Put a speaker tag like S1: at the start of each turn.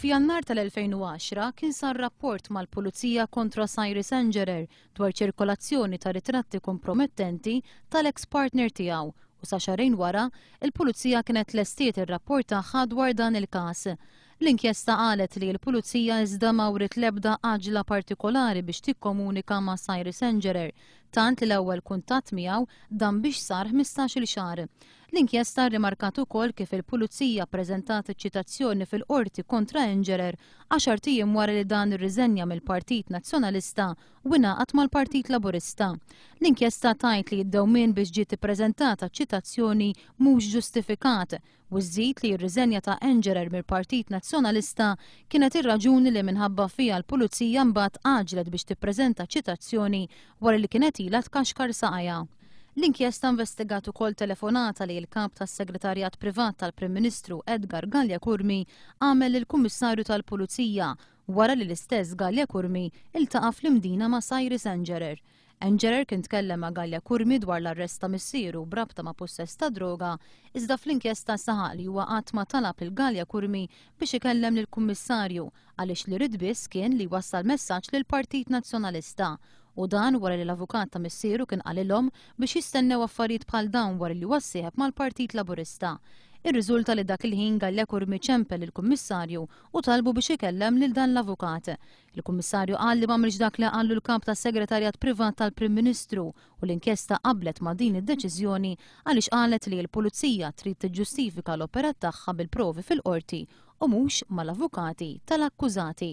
S1: F'Jannar tal-2010 kien sar rapport mal-Pulizija kontra Cyrus Engerer dwar ċirkolazzjoni ta' ritratti kompromettenti tal-eks partner tiegħu u sa xahrejn wara, il-Pulizija kienet lestiet ir-rapport tagħha dwar dan il-każ. L-inkjesta qalet li l-Pulizija iżda ma wriet l-ebda għaġla partikolari biex tikkomunika ma' Cyrus Engerer, tant li l-ewwel kuntatt miegħu dam biex sar 15-il xahar. L-inkjesta rrimarkat ukoll kif il-Pulizija ppreżentat iċ-ċitazzjoni fil-Qorti kontra Engerer għaxart ijiem wara li dan irriżenja mill-Partit Nazzjonalista u ingħaqad mal-Partit Laburista. L-inkjesta tgħid li d-dewmien biex ġiet ippreżentata ċ-ċitazzjoni mhux ġustifikat u żżid li r-riżenja ta' Engerer mill-Partit Nazzjonalista kienet ir-raġuni li minħabba fiha l-Pulizija mbagħad għaġġlet biex tippreżenta ċitazzjoni wara li kienet ilha tkaxkar saqajha. L-inkjesta investigat ukoll telefonata li l-kap tas-Segretarjat Privat tal-Prim Ministru Edgar Galea Curmi għamel lill-Kummissarju tal-Pulizija wara li l-istess Galea Curmi iltaqa' fl-Imdina ma' Cyrus Engerer. Engerer kien tkellem ma' Galea Curmi dwar l-arrest ta' missieru b'rabta ma' pussess ta' droga, iżda fl-inkjesta saħaq li huwa qatt ma talab lil Galea Curmi biex ikellem lill-Kummissarju għaliex li ried biss kien li jwassal messaġġ lill-Partit Nazzjonalista u dan wara li l-avukat ta' missieru kien qalilhom biex jistennew affarijiet bħal dawn wara li huwa ssieħeb mal-Partit Laburista. Irriżulta li dak il-ħin Galea Curmi ċempel lill-Kummissarju u talbu biex ikellem lil dan l-avukat. Il-Kummissarju qal li m'għamilx dak li qallu l-kap tas-Segretarjat Privat tal-Prim Ministru u l-inkjesta qablet ma' din id-deċiżjoni għaliex qalet li l-Pulizija trid tiġġustifika l-operat tagħha bil-provi fil-qorti u mhux mal-avukati tal-akkużati.